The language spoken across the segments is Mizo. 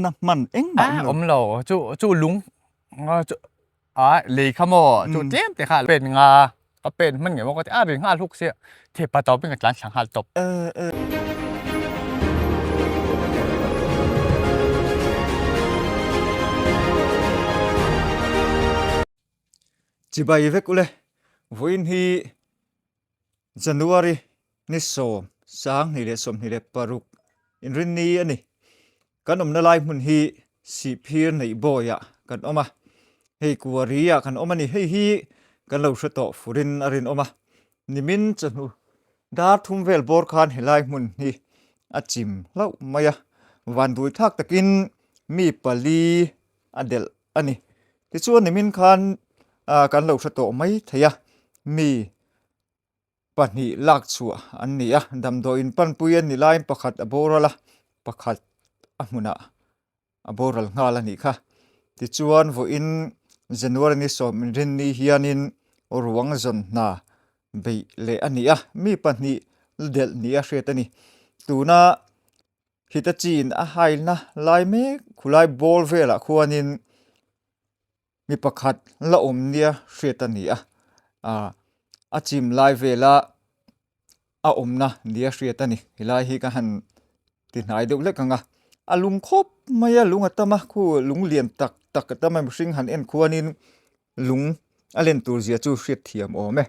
na hman engmah awm lo. Awm lo. Chu chu lung chu a lei kha maw chu tlem te kha pen nga ka pen hman ngei maw ka ti a ri nghal huk sia thepa tawp in ka tlan thla nghal tawp. Chibai vek ule vawiin hi January ni sawm 2026 inrinni a ni. Kan awmna lai hmun hi Sihphir Neihbawiah kan awm a, hei Kuari-ah kan awm a ni. Hei hi kan lo hre tawh furin a rinawm a, nimin chawhnu dar thum vel bawr khan helai hmun hi a chim hlauh mai a, vanduai thlak takin mi pali a delh a ni. Tichuan nimin khan kan lo hre tawh mai thei a, mi pahnih lak chhuah an ni a, damdawiin panpui an ni laiin pakhat a boral a, pakhat a hmunah a boral nghal a nih kha. Tichuan vawiin January ni sawm inrinni hianin ruang zawn hna beih leh a ni a, mi pahnih la delh ni a hriat a ni. Tuna Hitachi-in a hailna lai mek khulai ball velah khuanin mi pakhat la awm nia hriat a ni a, ah a chim lai vela a awmna nia hriat a ni helai hi ka han ti hnai deuh hlek ang a, a lung khawp mai a lung a tam a khu lung lian tak tak a tam a mihring han en khuanin lung a len tur zia chu hriat thiam awm e.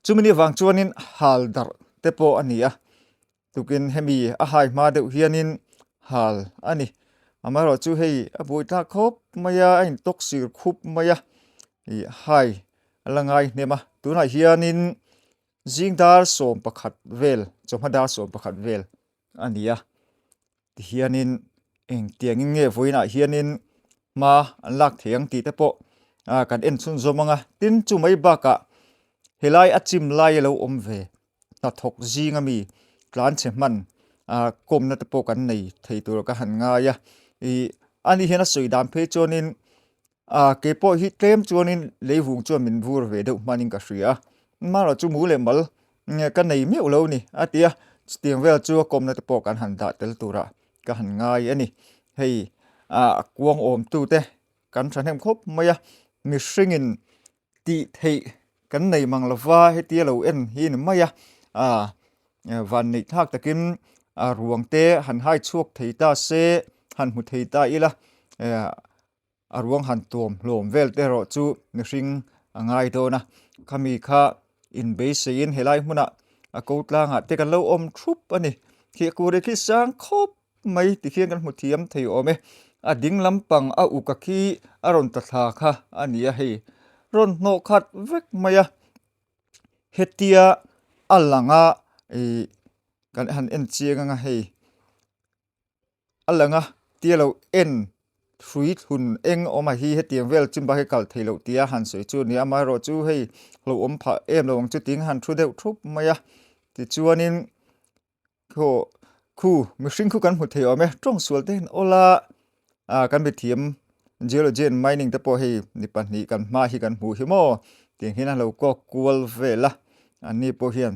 Chumi ni vang chuanin hal darh te pawh a ni a, tukin hemi a hai hma deuh hianin hal a ni. Amaherawh chu hei a buai tlak khawp mai a, a intawk sir khup mai a, ih hai a la ngai hnem a. Tunah hianin zing dar 11 vel, chawhma dar 11 vel a ni a. Tihianin engtiangin nge vawiinah hianin hma an lak thei ang tih te pawh kan en chhunzawm ang a. Tin, chu mai bakah helai a chim lai a lo awm ve hnathawk zinga mi tlanchhe hman kawmna te pawh kan nei thei tur ka han ngai a. Ih ani hian a sawi dan phei chuanin A, kei pawh hi tlem chuanin leivung chuan min vur ve deuh hmanin ka hria a, amaherawh chu mu leh mal ka nei meuh lo ni a ti a, chutiang vel chu a kawmna te pawh kan han dah tel turah ka han ngai a ni. Hei a kuang awmtute kan thahnem khawp mai a, mihringin tih theih kan nei mang lova hetia lo en hi ni mai a, a vanneih thlak takin a ruang te han hai chhuak thei ta se, han hmu thei ta ila A ruang han tuam hlawm vel te erawh chu mihring a ngai dawn a, khami kha inbeiseiin helai hmunah a ko tlangah te kan lo awm thup a ni. Khi a kuri khi sang khawp mai ti khian kan hmu thiam thei awm e. A ding lampang a uk a khi a rawn ta thla kha a ni a hei rawn hnawh khat vek mai a. Hetia a lang a ih kan han en chiang ang a hei. A lang a, tia lo en hrui thlun eng awm a hi hetiang vel chimba hi kal thei loh tia han sawi chu a ni a, amaherawh chu hei lo awm phah em lo ang chu tiin han thu deuh thup mai a, tichuanin khaw khu mihring khu kan hmu thei awm e, tawng sual te hian awl a, ah kan mithiam geology and mining te pawh hei ni pahnih kan hma hi kan hmuh hi maw tiang hian a lo kawk kual vel a, an ni pawh hian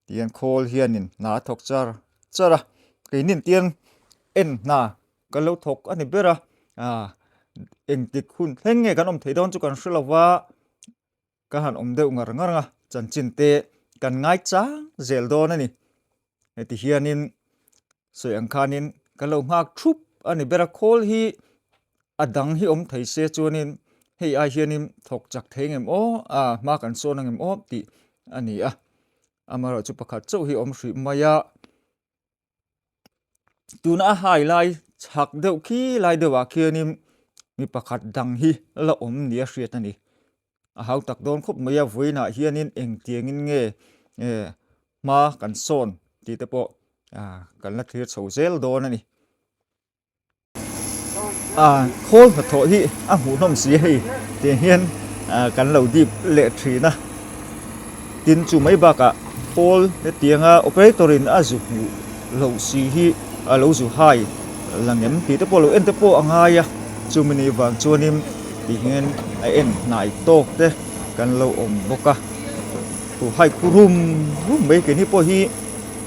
Tihian khawl hianin hna a thawk char char a, keinin tian en hna kan lo thawk a ni ber a, ah engtik hun thleng nge kan awm thei dawn chu kan hre lo va, ka han awm deuh ngar ngar ang a, chanchin te kan ngai chang zel dawn a ni. Heti hianin sawi ang khanin kan lo nghak thup a ni ber a, khawl hi a dang hi awm thei se chuanin hei ai hianin thawk chak thei ngem aw, ah hma kan sawn ang em aw tih a ni a. Amaherawhchu pakhat chauh hi awm hrih mai a, tuna a hai lai chhak deuh khi lai deuhah khianin mi pakhat dang hi la awm nia hriat a ni. A hau tak dawn khawp mai a, vawiinah hianin engtiangin nge hma kan sawn tih te pawh kan la thlir chho zel dawn a ni. A khawl hnathawh hi a hmuhnawm si hei tiang hian kan lo dip leh thin a, tin chu mai bakah khawl hetianga operator in a zu hmuh loh si hi a lo zu hai langem tih te pawh lo en te pawh a ngai a, chumi ni vang chuanin ti hian a en hnai tawk te kan lo awm bawk a, thu hai khu rum rum mai keini pawh hi.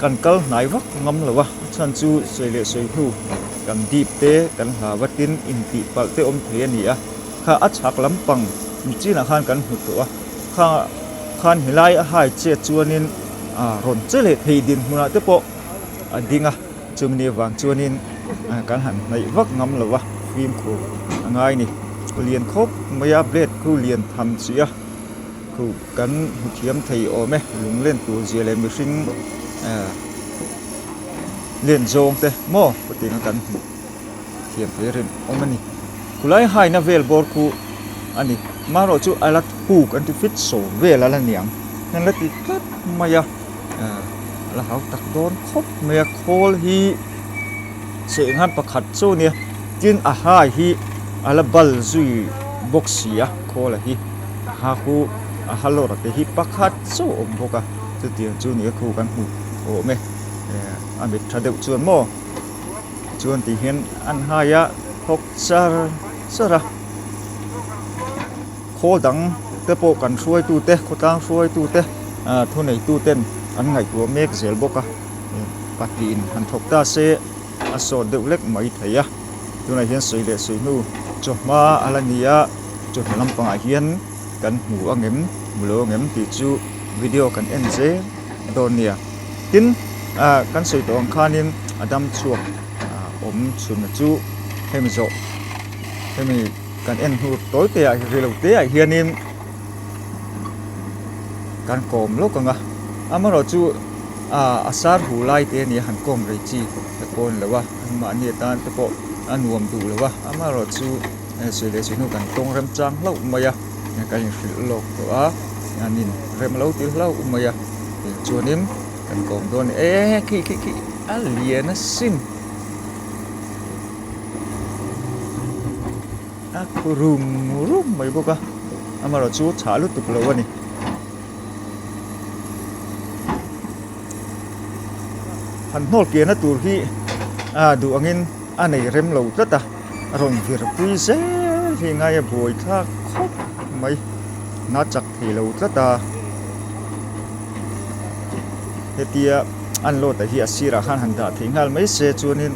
Kan kal hnai vak ngam lo a, a chhan chu sawi leh sawi hnu Kan dip te kan hlau a tin intih palh te awm thei a ni a, kha a chhak lampang chinah khan kan hmu tawh a, kha khan helai a hai chet chuanin rawn che leh thei dinhmunah te pawh a ding a, chumi ni avang chuanin kan han hnaih vak ngam lo a, fimkhur a ngai ni. Lian khawp mai a blade khu lian tham chi a, khu kan hmu thiam thei awm e, lunglen tur zia leh mihring Len zawng te maw putinga kan hmuh thiam thei rin awm a ni. Khulai haina vel bawr khu a ni. Amaherawh chu a la thuk an ti fit sawm vel a la niang. An la ti tlat mai a, a la hau tak dawn khawp mai a. Khawl hi cheh nghan pakhat chu a nia, tin a hai hi a la bal zui bawk si a, khawl a hi a ha khu a ha lawr te hi pakhat chauh a awm bawk a, chutiang chu ni a khu kan hmuh awm e. A mit tha deuh chuan maw chuan ti hian an hai a thawk char char a khawl dang te pawh kan hruaitu te khawtlang hruaitu te ah thuneitu ten an ngaihtuah mek zel bawk a pahnihin han thawk ta se a sawt deuh lek mai thei a tunah hian sawi leh sawi hnu chawhma a la ni a chawhma lampangah hian kan hmu angem hmu lo angem tih chu video kan en zel dawn nia. Tin, kan sawi tawh ang khanin a dam chhuak awm chhunna chu hemi zawh hemi kan en hnu tawi te ah rilo te ah hianin kan kawm lawk ang a, amaherawh chu a sar hu lai te ania han kawm rei chi te pawh a ni lo a, anmahni atan te pawh a nuam duh lo a, amaherawh chu sawi leh sawi hnu kan tawng remchang hlauh mai a, kan inhrilh lawk tawh a, an inrem lo ti hlauh mai a. Chuanin kan kawm dawn e khi khi khi a lian asin a khu rum rum mai bawk a amaherawh chu chhah lutuk lo a ni. Han hnawl kiahna tur hi a duh angin a nei rem lo tlat a a rawn vir pui zel hi ngai a buai thlak khawp mai na chak thei lo tlat a hetia an load ah hi a sirah khan han dah theih nghal mai se chuanin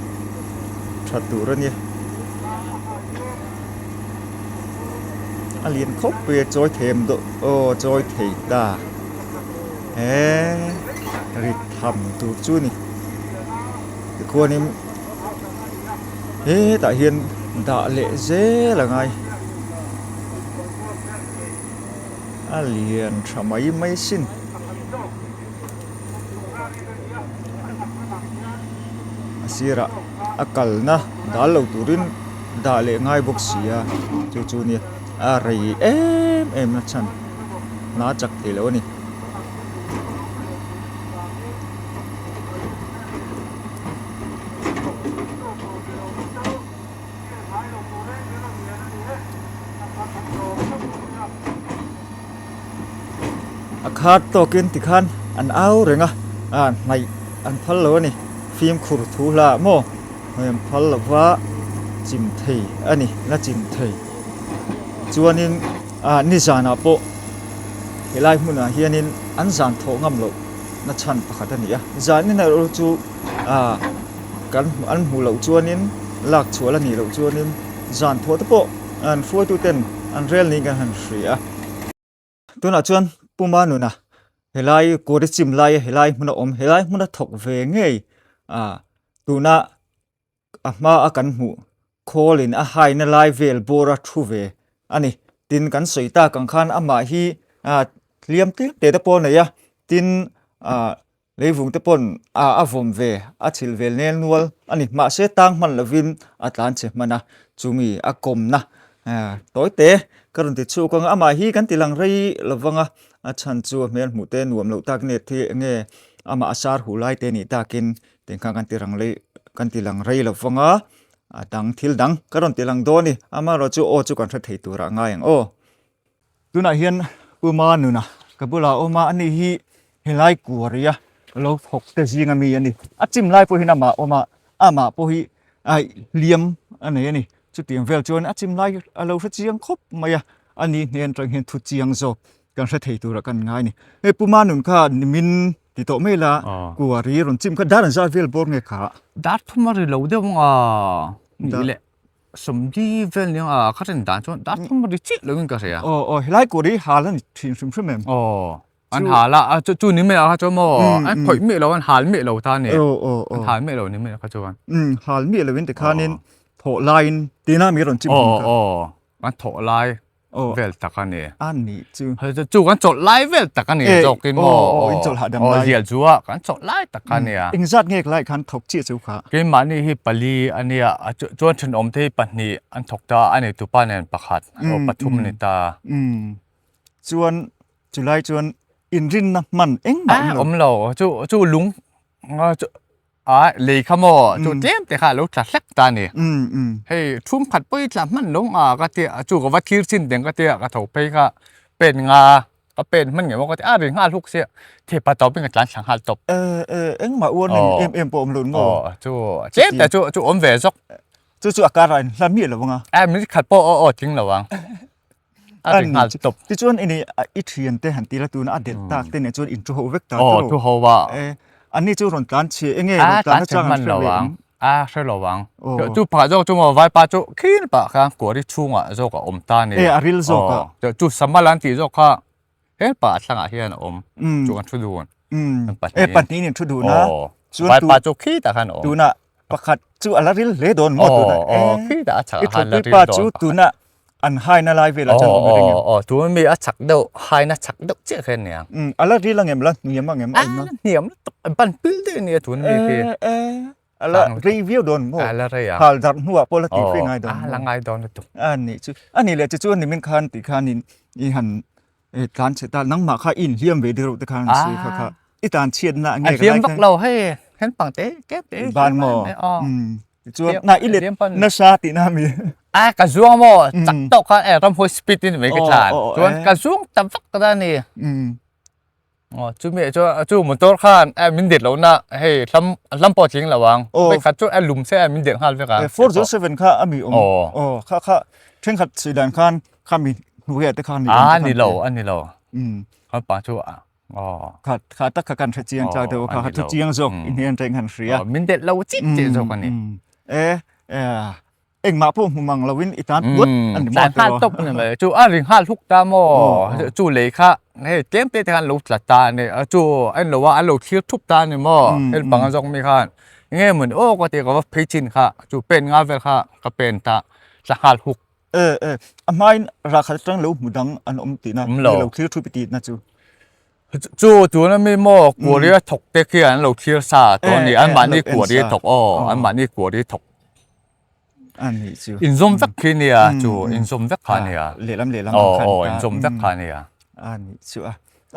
tha tur a ni a lian khawp mai a chawi thei em dawh aw chawi thei ta he rit tham tur chu a ni tikhuanin hetah hian dah leh zel a ngai. A lian tha mai mai sin. A sirah a kalna dal lo turin dah leh ngai bawk si a chu chu nia a rei em em na chhan hna chak thei lo a ni. A khat tawkin tikhan an au reng a ah hnaih an phal lo a ni fimkhur thu hla ah maw hnaih an phal lo va chim thei a ni la chim thei chuanin ah nizanah pawh helai hmunah hianin an zan thawh ngam loh na chhan pakhat a ni a zanin erawh chu ah kan an hmuh loh chuanin lak chhuah la nih loh chuanin zan thawh te pawh an hruaitu ten an rel niin kan han hria a. Tunah chuan Puma nuna helai kawr chim laia helai hmuna awm helai hmuna thawk ve ngei ah tuna a hma a kan hmuh khawl in a haina lai vel bawr a thu ve a ni. Tin kan sawi tak ang khan amah hi ah hliam tlem te te pawh a nei a tin ah Leivung te pawn a a vawm ve, a chhilh vel nel nual a ni. Mahse tang hman lovin a tlan che hman a, chumi a kawmna tawi te ka rawn ti chhuk ang a, amah hi kan ti lang rei lo vang a, a chhan chu a hmel hmuh te nuam loh tak nge thi enge amah a sar huh lai te nih takin tiangkhan kan ti rang lei kan ti lang rei lo vang a, a dang thil dang ka rawn ti lang dawn a ni. Amaherawhchu aw chu kan hre thei turah ngai ang aw. Tunah hian Puma nuna ka bulah a awm a, ani hi helai kuaria lo thawk te zinga mi a ni. A chim lai pawh hian amah a awm a, amah pawh hi hliam a nei a ni. Chutiang vel chuan a chim lai a lo hre chiang khawp mai a, ani hnen atang hian thu chiang zawk kan hre thei turah kan ngai a ni. Hei Puma nun kha nimin. Ti tawh mai la, kuari rawn chim kha dar an zat vel bawr nge kha? Dar thum a ri lo deuh ang a, nih leh sawmli vel nia a, ka rin dan chuan dar thum a ri chiah lo in ka hria. Aw aw, helai kuari hal a ni thin hrim hrim em? Aw, an hal a, chu chu ni mai ah kha chuan maw, an khawih miah lo, an hal miah lo ta a ni. Aw aw aw. An hal miah lo ni mai ah kha chuan. Umm, hal miah lo in tikhanin thawh laiin tina mi rawn chim hrim kha. Aw aw, an thawh lai. vel tak a ni. A nih chu. Chu kan chawlh lai vel tak a ni zawkin maw. Aw in chawlh hahdam lai. Aw zial chu a kan chawlh lai tak a nia. Engzat nge lai khan thawk chiah chu kha? Keimahni hi pali a nia, chuan thenawm te hi pahnih an thawk ta a, a nei tupa nen pakhat, aw pathum a ni ta. Chuan chulai chuan inrinna hman engmah awm lo. Awm lo, chu chu lung A lei kha maw chu tlem te kha a lo tla hlek ta a ni. Hei thum khat pawh hi tla hman lo nga ka tia chu ka va thlir chin deng ka tia ka tho phei kha pen nga ka pen hman ngei maw ka tia a ri nghal huk sia thepa tawp in ka tlan thla nghal tawp. Engmah warning em em pawh awm lo maw? Aw chu tlem te chu chu awm ve zawk. Chu chu a karah in hla miah lo anga. A minute khat pawh aw aw tling lo ang. A ri nghal tawp. Tichuan ini i thian te han ti la tuna a delh tak te nen chuan in thu ho vek ta tawh. Thu ho a. Anni chu rawn tlan chhia enge rawn tlan nachang an hre ve ang. A hre lo ang. Chu phah zawk chu maw vaipa chu khin pah khan kuari chhungah zawk a awm ta ni. E a ril zawk a. Chu samal an tih zawk kha helpa thlangah hian a awm. Chu kan thu dun. E pahnihin in thu dun a. Vaipa chu khitah khan a awm. Tuna pakhat chu a la ril hle dawn maw tuna. Aw khitah a chhak ah khan la ril dawn. I thawkpuipa chu tuna an haina lai velah chuan awm reng em? Aw tun mi a chak deuh haina chak deuh chiah kha aniang. A la ril angem la hniam angem a awm a? A la hniam lutuk a ban pil daih ania tun mi khi. A la rei viau dawn maw? A la rei ang. Hal darh hnuah pawh la tih hri ngai dawn maw? A la ngai dawn lutuk. A nih chu. A nih leh chu chuan nimin khan tih khanin i han tlan chhe ta nangmah kha i inhliam ve deuh te khan sawi kha kha i tan chhiatna nge ka lai khan. A hliam vak lo hei hen pang te tlem te. Ban maw? Chuan na i let nasa tihna mi. A ka zuang maw chak tawk khan e ramhuai speed in mai ka tlan. Chuan ka zuang ta vak ta ni. Aw chumi ah chuan chu motor khan eh min det lohna hei hlam hlam pawh a tling lo ang vei khat chu a lum se a min det nghal vek a. 407 kha a mi awm aw kha kha thenkhat sawi dan khan kha mi hnuaiah te khan ni awm a ni lo a ni lo kha pa chu aw kha kha tak kha kan hre chiang chak deuh kha kha thu chiang zawk i hnen reng han hria min det lo chiah chiah zawk a ni e engmah pawh hmu mang loin i tan puat a ni maw tiraw? Tawp a ni mai. Chu a ri nghal hluk ta maw? Chu lei kha hei tlem te te khan lo tla ta a ni. Chu a en lo a, an lo thlir thup ta a ni maw? Hel panga zawk mi khan enge mawni aw ka ti ka va phei chin kha chu pen nga vel kha ka pen ta tla nghal huk. E e a hmain rakhat atang lo hmu dang an awm tihna lo thlir thup i tihna chu. Chu tuna mi maw kuari a thawk te khi an lo thlir sa tawh a ni an mahni kuari a thawk aw an mahni kuari a thawk ani chu inzawm vek khi nia chu inzawm vek kha nia lehlam lehlam aw aw inzawm vek kha nia ani chu a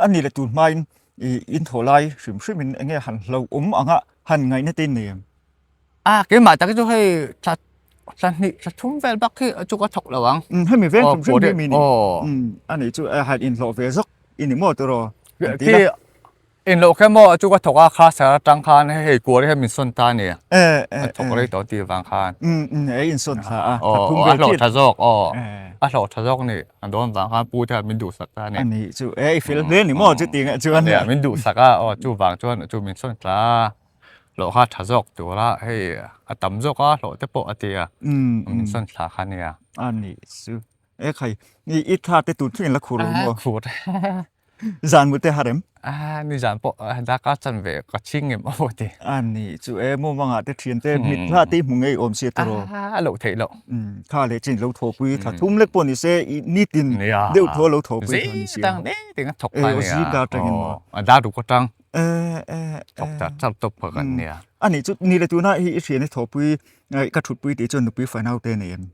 ani le tun hmain i in thaw lai hrim hrim in enge han hlo awm anga han ngaihna te nei em A keimah tak hi chu hei thla thla hnih thla thum vel bak hi chu ka thawk lo ang. Um hemi veng hrim hrim hi mi ni. A nih chu a han inhlawh ve zawk i ni maw tiraw? An ti la. Inhlawh kher maw chu ka thawk a kha sar atang khan hei hei kuar hi min sawn ta a ni. A thawk rei tawh tih vang khan. Um um ei insawn thla a thla thum vel chiah. A hlawh tha zawk aw. A hlawh tha zawk ni a dawn vang khan pu te min duhsak ta a ni. A nih chu e i fel hle ni maw chuti ngah chuan. Min duhsak a aw chuvang chuan chu min sawn thla a. hlawh kha tha zawk tura hei a tam zawk a hlawh te pawh a ti a min sawn thla kha nia. A nih chu e khai i i thla te tun thleng la khur lo maw? Khur zan mu te harem? A ni zan pawh daka chan ve ka chhing em aw ti. A nih chu e mumangah te thian te mit hla te hmu ngei awm sia tiraw? A loh theih loh. Kha leh chin lo thawpui thla thum lek pawh ni se i nitin deuh thaw lo thawpui tha ni sia. Zing tang ne ting a thawk kha nia. Zing dar tangin maw? A dar ruk atang. Thawk chat chat tawp kha kan nia. A nih chu ni le tuna hi i hrian i thawpui ka thutpui tih chuan nupui fanau te nei em?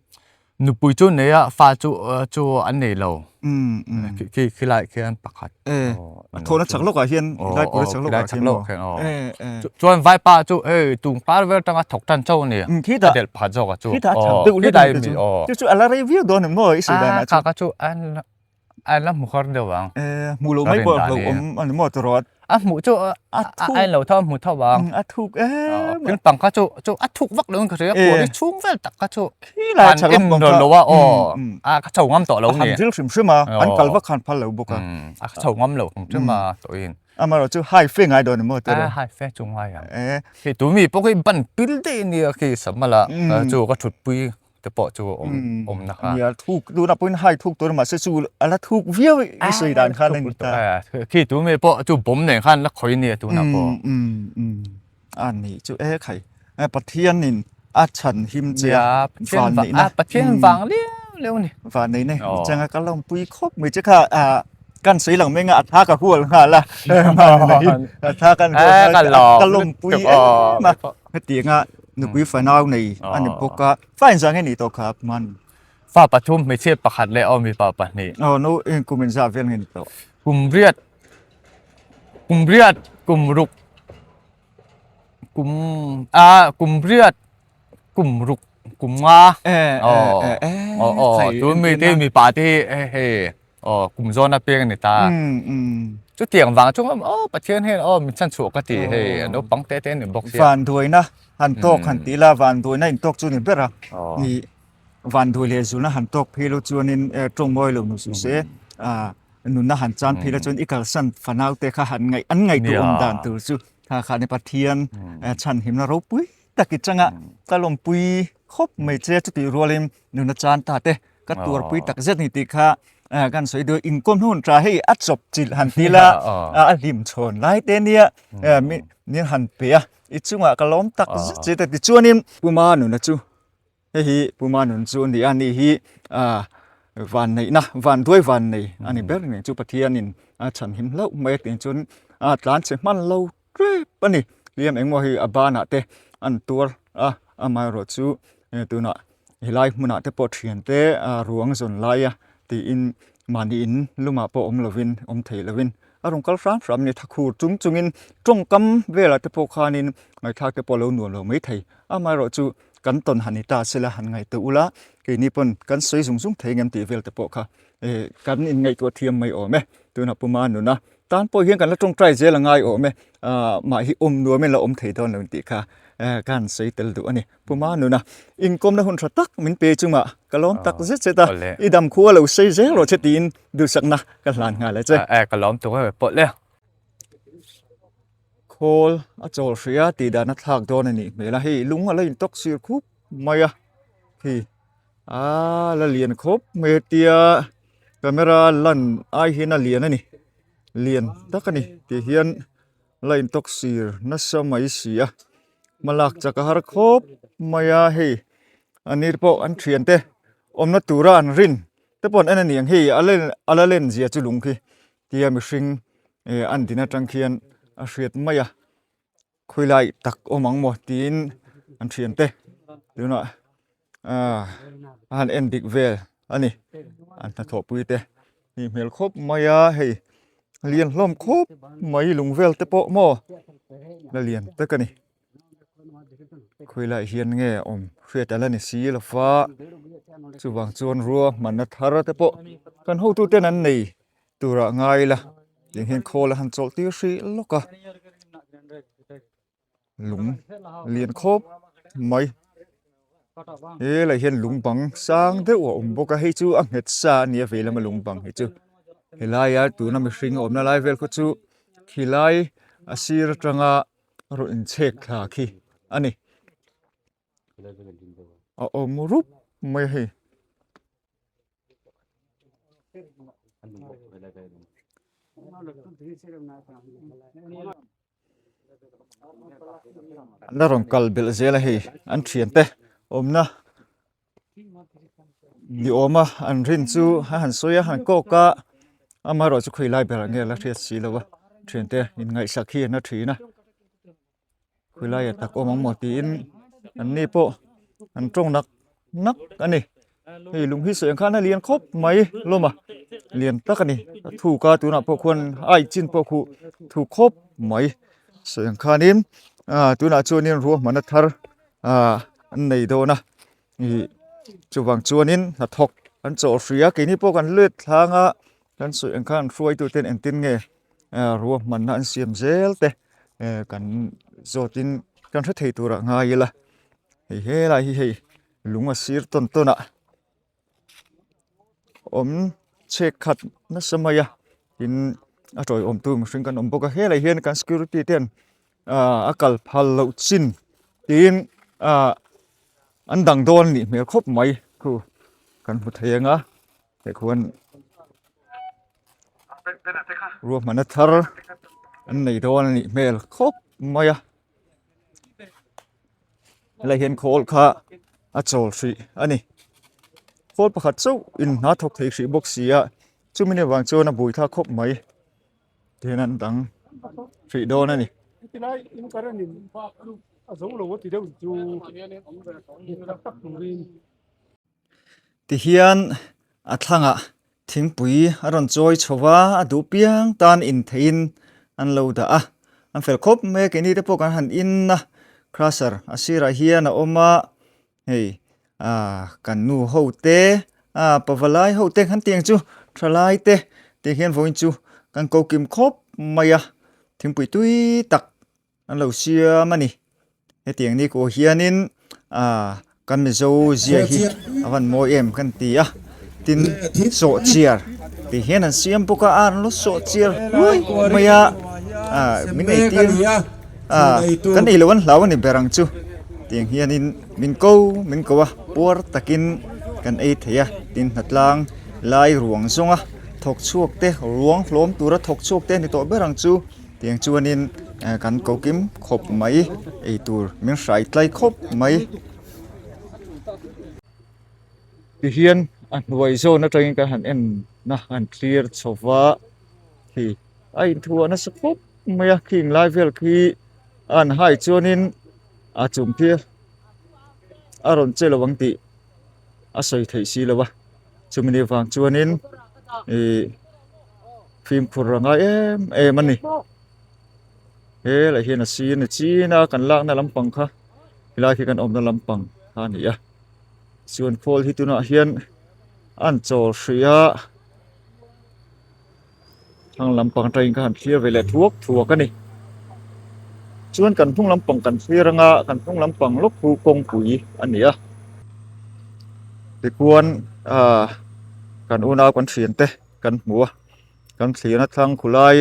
Nupui chu nei a, fa chu chu an nei lo. Khi khi lai khian pakhat. A thawhna chak lawkah hian lai kura chak lawkah khian maw? Chuan vaipa chu hei tung par vel tanga thawk tan chauh a ni. Khitah A delh pakhat zawk a chu. Khitah a chak deuh hlek a ni chu. Chu chu a la rei viau dawn em maw i sawi danah chu? A kha kha chu an. A la hmu har deuh ang. Eh, hmu lo mai pawh lo awm ani maw tawh A hmuh chu a thuk a lo tho hmu tho ang. A thuk em. Thil pang kha chu chu a thuk vak lo in ka hria kuari chhung vel tak kha chu. Khi lai chak lam pang kha. Lo a aw. A ka chho ngam tawh lo ni. Han zil hrim hrim a an kal vak khan phal lo bawk a. A ka chho ngam lo hrim hrim a tawh in. Amarawh chu hai fe ngai dawn maw tawh. A hai fe chu ngai ang. Khi tu mi pawh khi ban pil daih ania khi samala chu ka thut pui te pawh chu awm awm na kha. Nia thuk tuna pawhin hai thuk tur mahse chu a la thuk viau i sawi dan khan a ni ta. Khi tu mi pawh chu bawm nen khan la khawi nia tuna pawh. A nih chu e khai Pathianin a chhan him che a van neihna. Pathian vang liau liau a ni. Van neihna i changa ka lawmpui khawp mai che kha kan sawi lang meng a a tha ka hual nghal a a tha kan hual nghal a ka lawmpui em a hetianga nupui fanau nei a ni bawk a fa inzah nge nih tawh kha man fa pathum hmeichhia pakhat leh aw mipa pahnih aw no eng kum inzah vel nge ni tawh kum riat kum riat kum ruk kum a kum riat kum ruk kum nga aw aw tu mi te mipa te hi hei aw kum zawn a peng a ni ta chutiang vang chu aw Pathian hian aw min chhan chhuah ka ti hei naupang te te a ni bawk sia van duaina han tawk han tih la van duaina in tawk chu ni ber a ni van duai leh zulna han tawk phei lo chuanin tawng mawi lo nu suh se nunna han chan phei la chuan i kalsan fanau te kha han ngaih an ngaihtuah awm dan tur chu kha kha ni Pathian chhan himna ropui tak i changa ka lawmpui khawp mai che chutih rualin nuna chan ta te ka tuarpui tak zet ni tih kha kan sawi duh inkawm hun tha hei a chawp chilh han ti la a hlim chhawn lai te nia min han pe a i chungah ka lawm tak zet che ta tichuanin Puma nuna chu hei hi Puma nun chu a ni a ni hi van neihna van duai van nei a ni ber mai chu Pathianin a chhanhim hlauh mai a tih chuan a tlan chhe hman lo ṭep a ni. Hliam engmaw hi a banah te an tuar a, amaherawh chu tunah helai hmunah te pawh thiante ruang zawn laia tiin mahni in lumah pawh awm lovin awm thei lovin a rawn kal hram hram a ni. Thakhur chung chungin tawngkam velah te pawh khanin ngaihthlak te pawh a lo nuam lo maithei. Amaherawh chu kan tawn han ni ta sela han ngaihtuah ula keini pawn kan sawi zung zung thei ngem tih vel te pawh kha kan inngaihtuah thiam mai awm e. Tunah Puma nuna Tan pawh hian kan la tawngtai zel a ngai awm e, mah hi awm nuamin la awm thei dawn lo tih kha ka han sawi tel duh a ni. Pu Manuna, inkawmna hun tha tak min pe chungah ka lawm tak zet zet a, i dam khu a lo sei zel rawh che tiin duhsakna ka hlan nghal a che. Ka lawm tuk e pawh le. Khawl a chawl hrih a tih dan a thlak dawn a nih hmel a, hei lung a la intawk sir khup mai a, hei a la lian khawp mai a tia. Camera lan ai hian a lian a ni lian tak a ni tih hian la intawk sir nasa mai si a hmalak chak a har khawp mai a hei a ni pawh an thian te awmna tura an rin te pawh an en a ni ang hei a len a la len zia chu lung khi tia mihring eh an din atang khian a hriat mai a. Khawilai tak awm ang maw tiin an thian te tunah ah a han en dik vel a ni an hnathawh pui te nih hmel khawp mai a hei lian hlawm khawp mai lung vel te pawh maw la lian tak a ni khawilai hian nge awm hriat a la ni si lo va chuvang chuan ruahmanna thar te pawh kan hotu ten an nei Turah ngai ila tiang hian khawl a han chawlh tir hrih lawk a lung lian khawp mai helai hian lung bang sang deuh a awm bawk a hei chu a nghet sa a nia vei lama lung bang hi chu helaia tuna mihring a awmna lai vel khaw chu khilai a sir atanga rawn inchhek thla khi a ni a awm rup mai a hei. An la rawn kal belh zel a hei an thiante awmna ni awma an rin chu a han sawi a han kawk a amaherawh chu khawi lai berah nge la hriat si lo a thiante inngaihsak hi an la thin a. Khawilai a tak awm ang maw tiin an ni pawh an tawng nak nak a ni hei lung hi sawi ang khan a lian khawp mai hlawm a lian tak a ni a thuk a tunah pawh khuan ai chin pawh khuh thuk khawp mai sawi ang khanin ah tunah chuanin ruahmanna thar ah an nei dawn a ih chuvang chuanin hnathawk an chawh hrih a keini pawh kan let thlang a. Kan sawi ang khan hruaituten engtin nge ruahmanna an siam zel te kan zawtin kan hre thei turah ngai ila hei helai hi hei lung a sir tawn tawn a awm chhek khat nasa mai a tin a tawiawm tu mihring kan awm bawk a helai hian kan security ten a kal phal loh chin tiin ah an dang dawn a nih hmel khawp mai khu kan hmu thei ang a teh khuan ruahmanna thar an nei dawn a nih hmel khawp mai a helai hian khawl kha a chawl hrih a ni khawl pakhat chauh in hna thawk thei hrih bawk si a chumi ni vang chuan a bui thlak khawp mai. Tihian an dang hrih dawn a ni. Tihian a thlangah thingpui a rawn chawi chho va, a duh piang tan intheihin an lo dah a. An fel khawp mai a, keini te pawh kan han in a, crusher a sirah hian a awm a, Hei ah kan nu ho te ah pavalai ho te kan tiang chu thalai te tih hian vawiin chu kan ko kim khawp mai a thingpui tui tak an lo siam a ni hetiang ni kawh hianin ah kan mizo zia hi a van mawi em kan ti a tin sawhchiar tih hian an siam bawk a an lo sawhchiar hluai mai a ah min eitir ah kan ei loh an hlau a ni ber ang chu tiang hianin min ko min ko a puar takin kan ei thei a tin hnatlang lai ruang zawnga thawk chhuak te ruang hlawm tura thawk chhuak te a ni tawh ber ang chu tiang chuanin kan ko kim khawp mai eitur min hrai tlai khawp mai. Tihian a hnuai zawn atangin kan han en na han thlir chho va khi a inthuah nasa khawp mai a khing lai vel khi a han hai chuanin a chung khi a rawn che lo ang tih a sawi theih si lo a chumi ni vang chuanin ih fimkhur a ngai em em a ni helai hian a sir ni chin a kan lakna lampang kha helai khi kan awmna lampang kha a ni a. Chuan khawl hi tunah hian an chawl hrih a thlang lampang atangin ka han thlir ve leh thuak thuak a ni chuan kan hnung lampang kan thlir anga kan hnung lampang lawk chu kawngpui a ni a tichuan ah kan unau kan thian te kan hmu a kan thlirna thlang khulai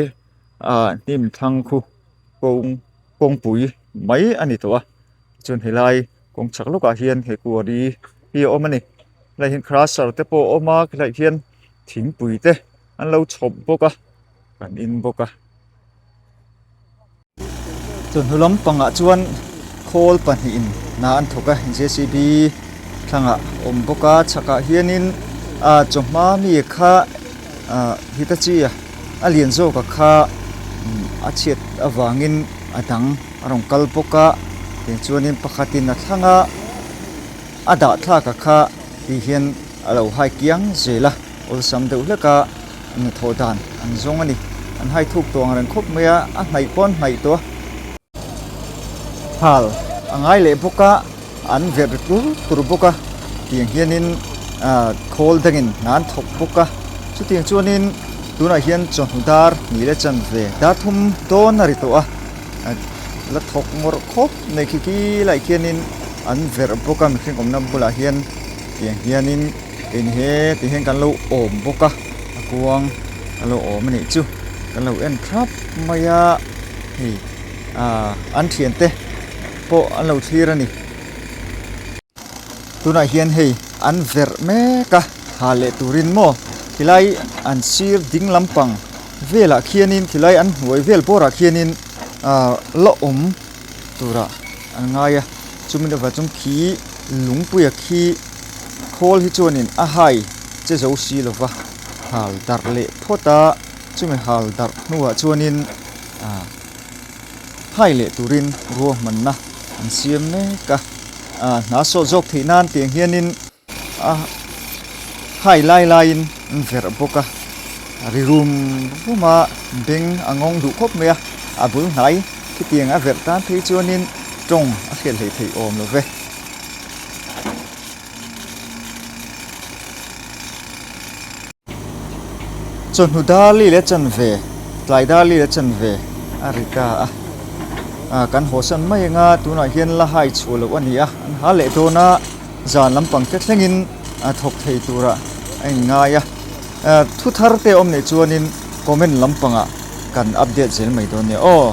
ah hnim thlang khu kawng kawngpui mai a ni tawh a chuan helai. Kawng chak lawkah hian he kuari hi a awm a ni helai hian crusher te pawh a awm a helai hian thingpui te an lo chhawp bawk a kan in bawk a. Chawhnu lampangah chuan khawl pahnihin hna an thawk a J C B thlangah a awm bawk a chhakah hianin ah chawhma mi kha ah Hitachi a lian zawk a kha a chhiat avangin a dang. A rawn kal bawk a tiang chuanin pakhatin a thlang a a dah thlak a kha tih hian a lo hai kiang zel a awlsam deuh hlek a hnathawh dan an zawng a ni an hai thuk tawh ang reng khawp mai a a hnaih pawh an hnaih tawh a hal a ngai leh bawk a an verh ri tur tur bawk a tiang hianin ah khawl dangin hna an thawk bawk a chutiang chuanin tunah hian chawhnu dar hnih leh chanve dar thum dawn a ri tawh a. La thawk ngawrh khawp mai khi khi laiah khianin an verh bawk a mihring awmna bulah hian tiang hianin eng he ti hian kan lo awm bawk a a kuang a lo awm a nih chu kan lo en thap mai a hei ah an thiante pawh an lo thlir a ni. Tunah hian hei an verh mek a ha leh turin maw khilai an sir ding lampang velah khianin khilai an hnuai vel bawrah khianin ah la awm turah an ngai a chumi lovah chuan khi lungpuia khi khawl hi chuanin a hai che zo si lova hal darh leh phawt a chumi hal darh hnuah chuanin ah. Hai leh turin ruahmanna an siam mek a, ah hna sawt zawk theih nan tiang hianin a hai lai laiin an verh bawk a, ri rum rum a beng a ngawng duh khawp mai a, a bul hnai khitiang a verh tan phei chuanin tawng a hriat hleih theih awm lo ve. Chawhnu dar li leh chanve, tlai dar li leh chanve a ri ta a. Ah kan hawsan mai anga tunah hian la hai chhuah loh a ni a, an ha leh dawn a, zan lampang te thlengin a thawk thei turah a inngai a. Thu thar te awm neih chuanin comment lampangah kan update zel mai dawn nia aw.